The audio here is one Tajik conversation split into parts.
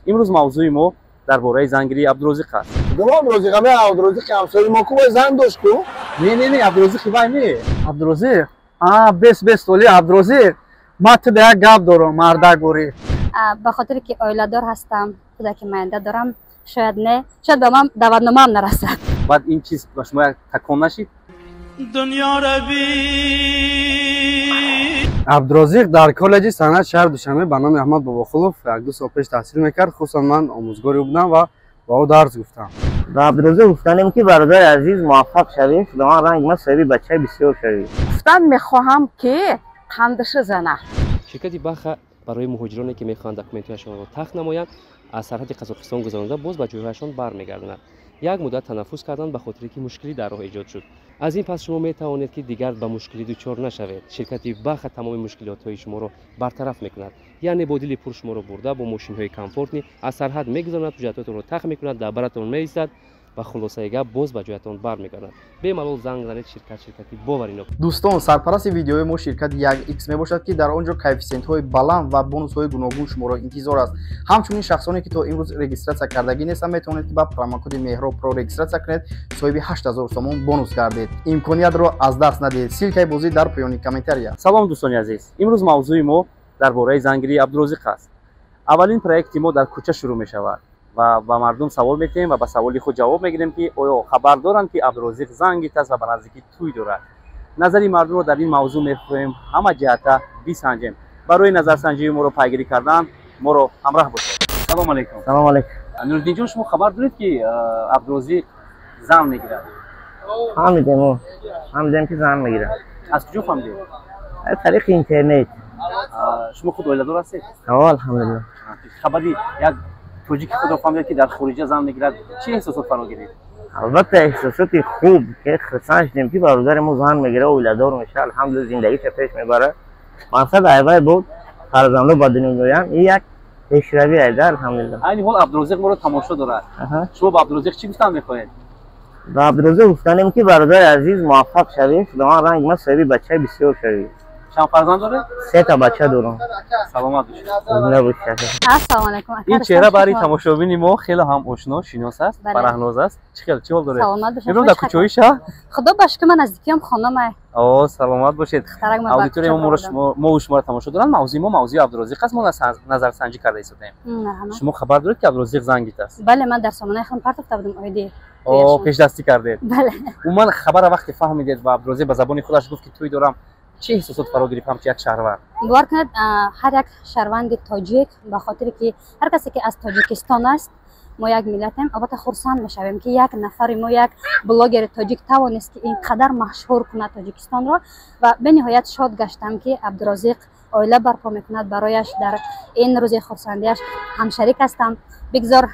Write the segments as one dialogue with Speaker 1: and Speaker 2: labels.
Speaker 1: Имрӯз мавзӯи мо дар бораи зангирии Абдурозиқ аст.
Speaker 2: Кудом Абдурозиқ? Ами Абдурозиқи ҳамсояи мо ку вай зан дошт ку?
Speaker 1: Не, не, не, Абдурозиқи вай не.
Speaker 3: Абдурозиқ? А, бес, бес, толи Абдурозиқ. Ман ту як гап дорам, мардак борӣ.
Speaker 4: Ба хотире ки оиладор ҳастам, кӯдаки майда дорам, шояд не, шояд ба ман даъватномаам нарасад.
Speaker 1: Баъд ин чиз ба шумо як такон нашид?
Speaker 5: Абдурозиқ дар коллеҷи санъат шаҳри Душанбе ба номи Аҳмад Бобохулов 1-2 сол пеш таҳсил мекард. Хусусан ман омӯзгори ӯ будам ва ба ӯ дарс гуфтам.
Speaker 6: Ба Абдурозиқ гуфтанем, ки бародари азиз, муваффақ шавӣ, худованд ранги ма соҳиби бачаи бисёр шавӣ.
Speaker 7: Гуфтан мехоҳам, ки қандиша зана.
Speaker 8: Ширкати Баха барои муҳоҷироне, ки мехоҳанд документҳояшонро тахт намоянд, аз сарҳади Қазоқистон гузаронида, боз ба ҷойҳояшон бармегардонад. Як муддат танаффус карданд, ба хотире ки мушкилӣ дар роҳ эҷод шуд. Аз ин пас шумо метавонед, ки дигар ба мушкилӣ дучор нашавед. Ширкати Баха тамоми мушкилотҳои шуморо бартараф мекунад, яъне бо дили пур шуморо бурда, бо мошинҳои комфортный аз сарҳад мегузаронад, ҳуҷҷатҳоятонро тахт мекунад, дар баратон меистад ва, хулосаи гап, боз ба ҷоятон бармегардад. Бемалол занг занед, ширкат ширкати боваринок.
Speaker 9: Дӯстон, сарпарасти видеои мо ширкати 1X мебошад, ки дар он ҷо коэффисиентҳои баланд ва бонусҳои гуногун шуморо интизор аст. Ҳамчунин шахсоне, ки то имрӯз регистрация кардагӣ нестанд, метавонед, ки ба промокоди Меҳроб Про регистрация кунед, соҳиби 8000 сомон бонус гардед. Имкониятро аз даст надиҳед. Ссылкаи бозӣ дар поёни комментария.
Speaker 1: Салом, дӯстони азиз! Имрӯз мавзӯи мо дар бораи зангирии Абдурозиқ аст. Аввалин проекти мо дар кӯча шурӯъ мешавад ва ба мардум савол метиҳем ва ба саволи худ ҷавоб мегирем, ки оё хабар доранд, ки Абдурозиқ зан гирифтааст ва ба наздикӣ тӯй дорад. Назари мардумро дар ин мавзӯъ мехоҳем ҳама ҷиҳата бисанҷем. Барои назарсанҷии моро пайгирӣ кардан моро ҳамроҳ бошед. Салому алайкум.
Speaker 6: Салому алайкум.
Speaker 1: Нуриддинҷон, шумо хабар доред, ки Абдурозиқ зан мегирад?
Speaker 6: Фаҳмидем, фаҳмидем, ки зан мегирад.
Speaker 1: Аз куҷо фаҳмидед?
Speaker 6: Аз тариқи интернет.
Speaker 1: Шумо худ оиладор ҳастед?
Speaker 6: Алҳамдулилла.
Speaker 1: Хабари як тоҷики худро фаҳмидед, ки дар хориҷа зан мегирад, чӣ эҳсосот фаро гирифт?
Speaker 6: Албатта, эҳсосоти хуб, ки хурсанд шудем, ки бародари мо зан мегирад, оиладор мешавад, алҳамдулилла, зиндагиша пеш мебарад, мақсад айвай буд, фарзандо ба дунё меоянд, ин як пешравӣ айда, алҳамдулилла.
Speaker 1: Айни ҳол Абдурозиқ моро тамошо дорад. Шумо ба Абдурозиқ чӣ гуфтан мехоҳед?
Speaker 6: Ба Абдурозиқ гуфтанем, ки бародари азиз, муваффақ шавӣ, худованд ранги ма соҳиби бачаи бисёр шавӣ.
Speaker 1: Чанд фарзанд доред?
Speaker 6: Сета бача дорам.
Speaker 1: Саломат бошед.
Speaker 6: Зинда бошед.
Speaker 4: Ассалому алайкум.
Speaker 1: Ин чеҳра барои тамошобини мо хеле ҳам ошно, шинос аст. Фараҳноз аст. Чӣ хел, чӣ ҳол доред?
Speaker 4: Саломат бошед.
Speaker 1: Имрӯз дар кӯчаҳои шаҳр?
Speaker 4: Худо ба шукр, ман наздикиам хонамай.
Speaker 1: О, саломат бошед. Аудиторияи мо шуморо тамошо доранд. Мавзӯи мо мавзӯи Абдурозиқ аст. Мо назарсанҷӣ карда истодаем. Шумо хабар доред, ки Абдурозиқ зан гирифтааст?
Speaker 4: Бале, ман дар сомонаи худам партофта будам оиди.
Speaker 1: О, пешдастӣ кардед.
Speaker 4: Бале.
Speaker 1: Умуман, хабара вақте фаҳмидед ва Абдурозиқ ба забони худаш гуфт, ки тӯй дорам, чӣ эҳсосот фаро гирифт ҳамчун як шаҳрванд?
Speaker 4: Бовар кунед, ҳар як шаҳрванди тоҷик, ба хотире ки ҳар касе, ки аз Тоҷикистон аст, мо як миллатем, албатта, хурсанд мешавем, ки як нафари мо, як блогери тоҷик тавонист, ки ин қадар машҳур кунад Тоҷикистонро, ва бениҳоят шод гаштам, ки Абдурозиқ оила барпо мекунад. Барояш дар ин рӯзи хурсандиаш ҳамшарик ҳастам. Бигзор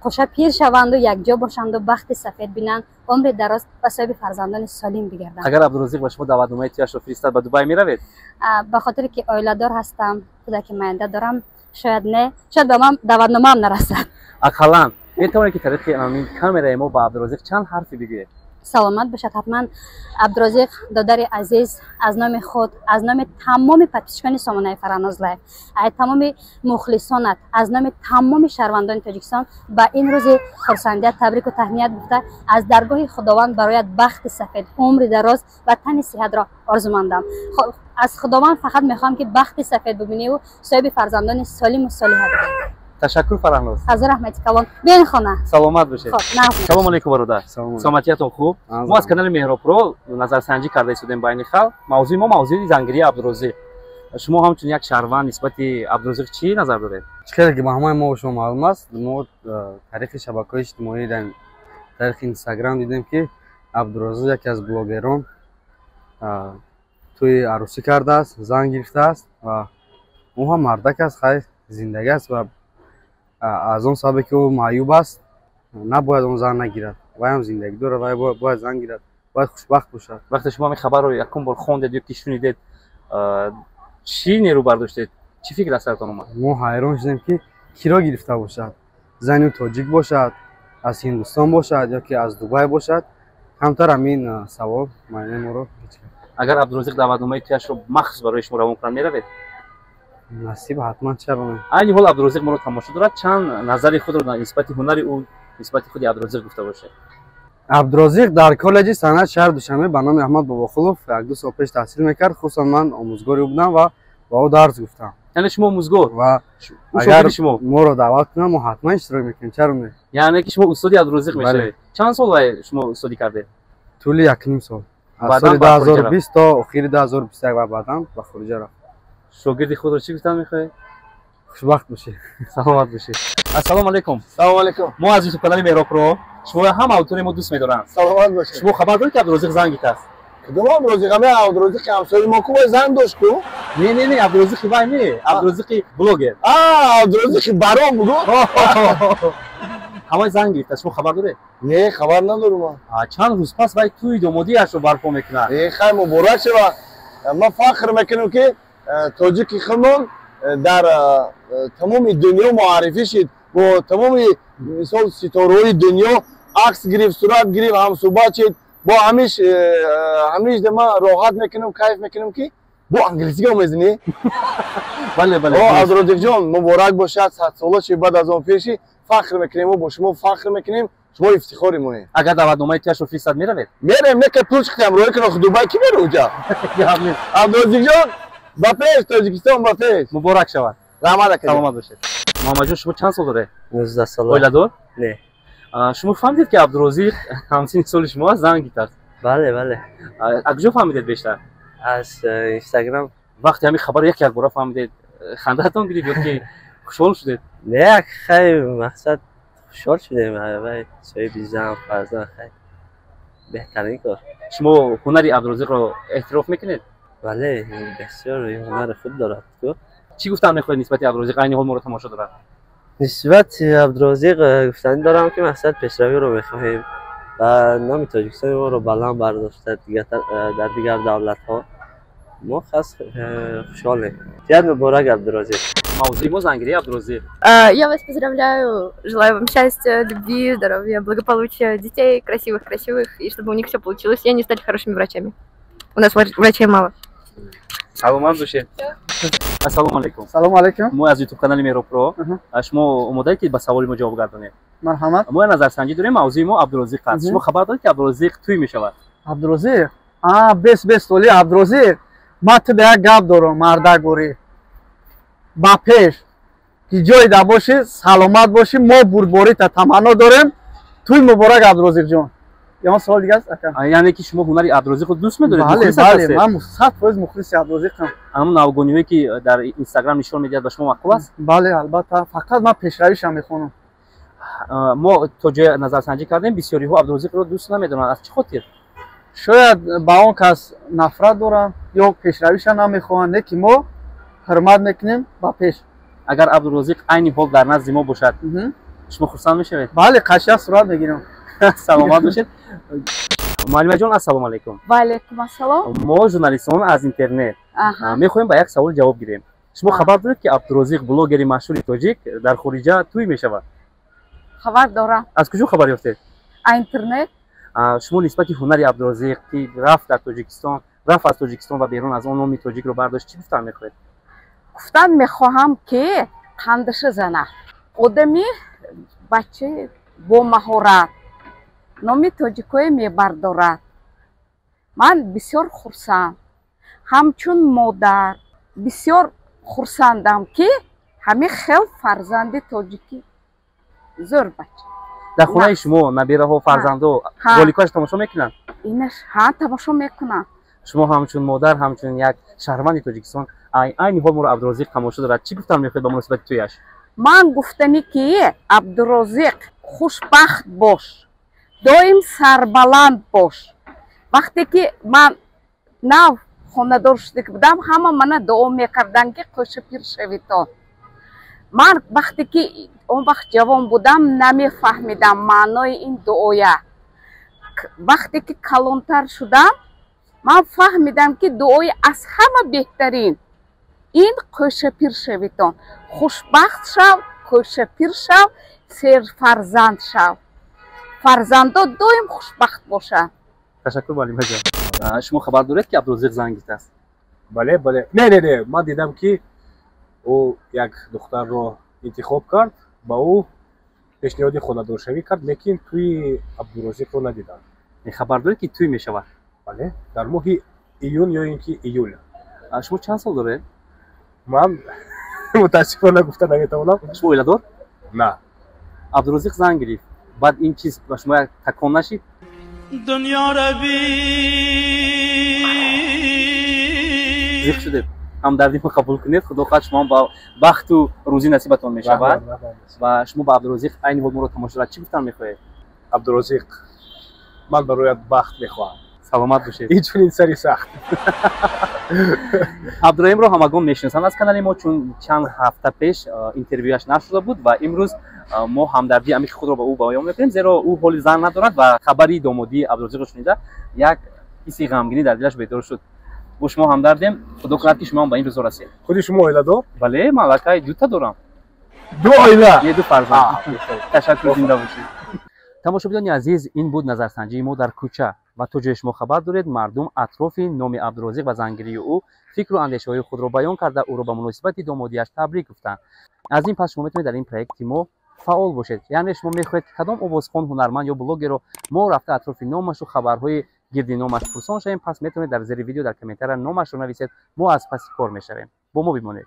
Speaker 4: қоша пир шаванду якҷо бошанду бахти сафед бинанд, умри дароз ва соҳиби фарзандони солим бигарданд.
Speaker 1: Агар Абдурозиқ ба шумо даъватномаи тӯяшро фиристад, ба Дубай меравед?
Speaker 4: Ба хотире ки оиладор ҳастам, кӯдаки майда дорам, шояд не, шояд ба ман даъватномаам нарасад.
Speaker 1: Ақаллан метавонед, ки тариқи ҳамин камераи мо ба Абдурозиқ чанд ҳарфе бигӯед?
Speaker 4: Саломат бошад. Ҳатман, Абдурозиқ, додари азиз, аз номи худ, аз номи тамоми подписчикони сомонаи Фараноз Лайф, ай тамоми мухлисонат, аз номи тамоми шаҳрвандони Тоҷикистон ба ин рӯзи хурсандият табрику таҳният гуфта, аз даргоҳи Худованд бароят бахти сафед, умри дароз ва тани сиҳатро орзумандам. Аз Худованд фақат мехоҳам, ки бахти сафед бубиниву соҳиби фарзандони солиму солиҳа бигардӣ.
Speaker 1: Ташаккур, Фараҳноз.
Speaker 4: Ҳазор раҳмати калон. Биёин хона.
Speaker 1: Саломат бошед. Салому алейкум, бародар, саломатиятон хуб? Мо аз канали Меҳробпро назарсанҷӣ карда истодем байни халқ. Мавзӯи мо мавзӯи зангирии Абдурозиқ. Шумо ҳамчун як шаҳрванд нисбати Абдурозиқ чӣ назар доред?
Speaker 5: Чӣ хеле ки ба ҳамаи мо шумо маълум аст, мо тариқи шабакаҳои иҷтимоӣ, дар тариқи Инстаграм дидем, ки Абдурозиқ, яке аз блогерон, тӯи арӯсӣ кардааст, зан гирифтааст ва ӯ ҳам мардак аст, хайр, зиндагӣ аст ва аз он сабабе, ки ӯ маъюб аст, набояд он зан нагирад. Вай ҳам зиндагӣ дорад, вай бояд зан гирад, бояд хушбахт бошад.
Speaker 1: Вақте шумо ҳамин хабарро якум бор хондед ё ки шунидед, чӣ нерӯ бардоштед, чӣ фикр аз саратон омад?
Speaker 5: Мо ҳайрон шудем, ки киро гирифта бошад, зани тоҷик бошад, аз Ҳиндустон бошад ё ки аз Дубай бошад. Камтар ҳамин савол майнаи моро.
Speaker 1: Агар Абдурозиқ даъватномаи туяшро махсус барои шумо равон кунад, меравед?
Speaker 5: Насиб ҳатман, чаро не?
Speaker 1: Айни ҳол Абдурозиқ моро тамошо дорад. Чанд назари худро нисбати ҳунари ӯ, нисбати худи Абдурозиқ гуфта бошед.
Speaker 5: Абдурозиқ дар коллеҷи санъат шаҳри Душанбе ба номи Аҳмад Бобохулов 1-2 сол пеш таҳсил мекард. Хусусан ман омӯзгори ӯ будам ва ба ӯ дарс гуфтам.
Speaker 1: Яъне шумо омӯзгор?
Speaker 5: Ва агар моро даъват кунанд, мо ҳатман иштирок мекунем, чаро не?
Speaker 1: Яъне ки шумо устоди Абдурозиқ мешавед. Чанд сол вай шумо устодӣ кардед?
Speaker 5: Тӯли 1,5 сол, аз соли 2020 то охири 2021, ва баъдан ба хориҷа рафт.
Speaker 1: Шогирди худро чӣ гуфтан мехоҳед?
Speaker 5: Хушбахт бошед.
Speaker 1: Саломат бошед. Ассалому алайкум.
Speaker 2: Салому алайкум.
Speaker 1: Мо аз ютуб канали Меҳробпро, шуморо ҳам аудиторияи мо дӯст медоранд.
Speaker 2: Саломат бошед.
Speaker 1: Шумо хабар доред, ки Абдурозиқ зан гирифтааст?
Speaker 2: Кудом Абдурозиқ? Ҳаме Абдурозиқи ҳамсояи мо ку, вай зан дошт ку?
Speaker 1: Не, не, не, Абдурозиқи вай не, Абдурозиқи блогер.
Speaker 2: А, Абдурозиқи барон бугу?
Speaker 1: Ҳамаи зан гирифтааст, шумо хабар доред?
Speaker 2: Не, хабар надорам ман.
Speaker 1: Чанд рӯз пас вай тӯи домодиашро барпо мекунад.
Speaker 2: Э, хай, муборак шава. Ман фахр мекунам, ки тоҷики худмон дар тамоми дунё муаррифӣ шид, бо тамоми мисол ситораҳои дунё акс гирифт, сурат гирифт, ҳамсӯҳбат шид. Бо ҳамиш ҳамиш ман роҳат мекунам, кайф мекунам, ки бо англисӣ гап мезанӣ.
Speaker 1: Бале, бале.
Speaker 2: Абдурозиқҷон, муборак бошад, садсола ши, баъд аз он пеши фахр мекунем, мо бо шумо фахр мекунем, шумо ифтихори моем.
Speaker 1: Агар даъватномаи туяшро фирстад, меравед?
Speaker 2: Мерем, не ки пул чиқам роҳӣ кунам Дубай, ки мере уҷа? Абдурозиқҷон, ба пеш, Тоҷикистон ба пеш!
Speaker 1: Муборак шавад.
Speaker 2: Раҳмат, ака.
Speaker 1: Саломат бошед. Муҳаммадҷон, шумо чанд сол доред?
Speaker 10: 19 сола.
Speaker 1: Оиладор?
Speaker 10: Не.
Speaker 1: Шумо фаҳмидед, ки Абдурозиқ ҳамсини соли шумо аст, зан гирифтааст?
Speaker 10: Бале, бале.
Speaker 1: Аз куҷо фаҳмидед бештар?
Speaker 10: Аз Инстаграм.
Speaker 1: Вақте ҳамин хабарро як якбора фаҳмидед, хандаатон гирифт ё ки хушҳол шудед?
Speaker 10: Не, як хай, мақсад, хушҳол шудем. Вай соҳиби зан, фарзанд, хай, беҳтарин кор.
Speaker 1: Шумо ҳунари Абдурозиқро эътироф мекунед?
Speaker 10: Бале, бисёр ҳунари хуб дорад ку.
Speaker 1: Чӣ гуфтан мехоҳед нисбати Абдурозиқ? Айни ҳол моро тамошо дорад.
Speaker 10: Нисбати Абдурозиқ гуфтанӣ дорам, ки мақсад, пешравиро мехоҳем ва номи Тоҷикистони моро баланд бардошта дар дигар давлатҳо. Мо хас хушҳолем. Тият муборак, Абдурозиқ.
Speaker 1: Мавзӯи мо зангирии Абдурозиқ.
Speaker 11: Я вас поздравляю, желаю вам счастья, любви, здоровья, благополучия, детей красивых, красивых, и чтобы у них все получилось, и они стали хорошими врачами. У нас врачей мало.
Speaker 1: Саломат бошед. Ассалому алайкум.
Speaker 3: Салому алайкум.
Speaker 1: Мо аз ютуб канали Меҳробпро. Шумо омодаед, ки ба саволи мо ҷавоб гардонед?
Speaker 3: Марҳамат.
Speaker 1: Мо назарсанҷӣ дорем, мавзӯи мо Абдурозиқ аст. Шумо хабар доред, ки Абдурозиқ тӯй мешавад?
Speaker 3: Абдурозиқ? А, бес бес толи Абдурозиқ, ман ту ба як гап дорам, мардак борӣ, ба пеш, ки ҷой да бошӣ, саломат бошӣ, мо бурдборита таманно дорем. Тӯй муборак, Абдурозиқҷон. Ягон савол дига аст, ака?
Speaker 1: Яъне ки шумо ҳунари Абдурозиқро дӯст медоред?
Speaker 3: Бале, бале, ман 100% мухлиси Абдурозиқам.
Speaker 1: Ҳамон навгониҳое, ки дар Инстаграм нишон медиҳад, ба шумо маъқул аст?
Speaker 3: Бале, албатта, фақат ман пешравишам мехонам.
Speaker 1: Мо то ҷоя назарсанҷӣ кардем, бисёриҳо Абдурозиқро дӯст намедонанд. Аз чӣ хотир?
Speaker 3: Шояд ба он кас нафрат доранд ё пешравиша намехоҳанд. Не ки мо ҳурмат мекунем, ба пеш.
Speaker 1: Агар Абдурозиқ айни ҳол дар назди мо бошад, шумо хурсанд мешавед?
Speaker 3: Бале, қашия сурат мегирам.
Speaker 1: Саломат бошед. Муаллимаҷон, ассалому алайкум.
Speaker 7: Ва алайкум ассалом.
Speaker 1: Мо журналистон аз интернет мехоҳем ба як савол ҷавоб гирем. Шумо хабар доред, ки Абдурозиқ, блогери машҳури тоҷик, дар хориҷа тӯй мешавад?
Speaker 7: Хабар дорам.
Speaker 1: Аз куҷо хабар ёфтед?
Speaker 7: А, интернет.
Speaker 1: Шумо нисбати ҳунари Абдурозиқ, ки рафт дар Тоҷикистон, рафт аз Тоҷикистон ва берун аз он номи тоҷикро бардошт, чӣ гуфтан мехоҳед?
Speaker 7: Гуфтан мехоҳам, ки қандаша зана, одами бачаи бомаҳорат, номи тоҷикое мебардорад. Ман бисёр хурсанд, ҳамчун модар бисёр хурсандам, ки ҳамин хел фарзанди тоҷикӣ, зӯр бача.
Speaker 1: Дар хонаи шумо набираҳо, фарзандо роликҳояш тамошо мекунанд?
Speaker 7: Инаш ҳа, тамошо мекунанд.
Speaker 1: Шумо ҳамчун модар, ҳамчун як шаҳрванди Тоҷикистон, айни ҳол моро Абдурозиқ тамошо дорад, чӣ гуфтан мехоҳед ба муносибати тӯяш?
Speaker 7: Ман гуфтанӣ, ки Абдурозиқ, хушбахт бош, доим сарбаланд бош. Вақте ки ман нав хонадор шуда будам, ҳама мана дуо мекарданд, ки қӯшапир шавитон. Ман вақте ки он вақт ҷавон будам, намефаҳмидам маънои ин дуоя. Вақте ки калонтар шудам, ман фаҳмидам, ки дуои аз ҳама беҳтарин ин қӯшапир шавитон. Хушбахт шав, қӯшапир шав, серфарзанд шав, фарзандо доим хушбахт бошанд.
Speaker 1: Ташаккур, муаллимаҷон. Шумо хабар доред, ки Абдурозиқ зан гирифтааст?
Speaker 12: Бале, бале. Не, не, не, ман дидам, ки Ӯ як духтарро интихоб кард, ба ӯ пешниҳоди хонадоршавӣ кард, лекин тӯи Абдурозиқро надидам.
Speaker 1: Хабар доред, ки тӯй мешавад?
Speaker 12: Бале, дар моҳи июн ё ин ки июл.
Speaker 1: Шумо чанд сол доред?
Speaker 12: Ман мутаассифона гуфта наметавонам.
Speaker 1: Шумо оиладор?
Speaker 12: На.
Speaker 1: Абдурозиқ зан гирифт, баъд ин чиз ба шумо як такон нашид? Зиқ шудед? Ҳамдардиро қабул кунед. Худо хоҳад, шумо ба бахту рӯзӣ насибатон мешавад. Ва шумо ба Абдурозиқ, айни ҳол моро тамошо дорад, чӣ гуфтан мехоҳед?
Speaker 12: Абдурозиқ, ман бароят бахт мехоҳам.
Speaker 1: Саломат бошед.
Speaker 12: Инчунин сари сахт.
Speaker 1: Абдураҳимро ҳамагон мешиносанд аз канали мо, чун чанд ҳафта пеш интервюяш нашуда буд. Ва имрӯз мо ҳамдардии амиқи худро ба ӯ баён мекунем, зеро ӯ ҳоли зан надорад ва хабари домодии Абдурозиқро шунида, як ҳисси ғамгинӣ дар дилаш бедор шуд. Бо шумо ҳамдардем. Худо кунад, ки шумо ҳам ба ин рӯзо расед.
Speaker 12: Худи шумо оиладор?
Speaker 1: Бале, ман аллакай дута дорам.
Speaker 12: Ду оила?
Speaker 1: Не, ду фарзанд. Ташаккур, зинда бошед. Тамошобинони азиз, ин буд назарсанҷии мо дар кӯча. Ва то ҷое шумо хабар доред, мардум атрофи номи Абдурозиқ ва зангирии ӯ фикру андешаҳои худро баён карда, ӯро ба муносибати домодиаш табрик гуфтанд. Аз ин пас шумо метавонед дар ин проекти мо фаъол бошед. Яъне шумо мехоҳед, ки кадом овозхон, ҳунарманд ё блогерро мо рафта атрофи номашу хабарҳои гирди номаш пурсон шавем, пас метавонед дар зери видео дар комментария номашро нависед. Мо аз паси кор мешавем. Бо мо бимонед.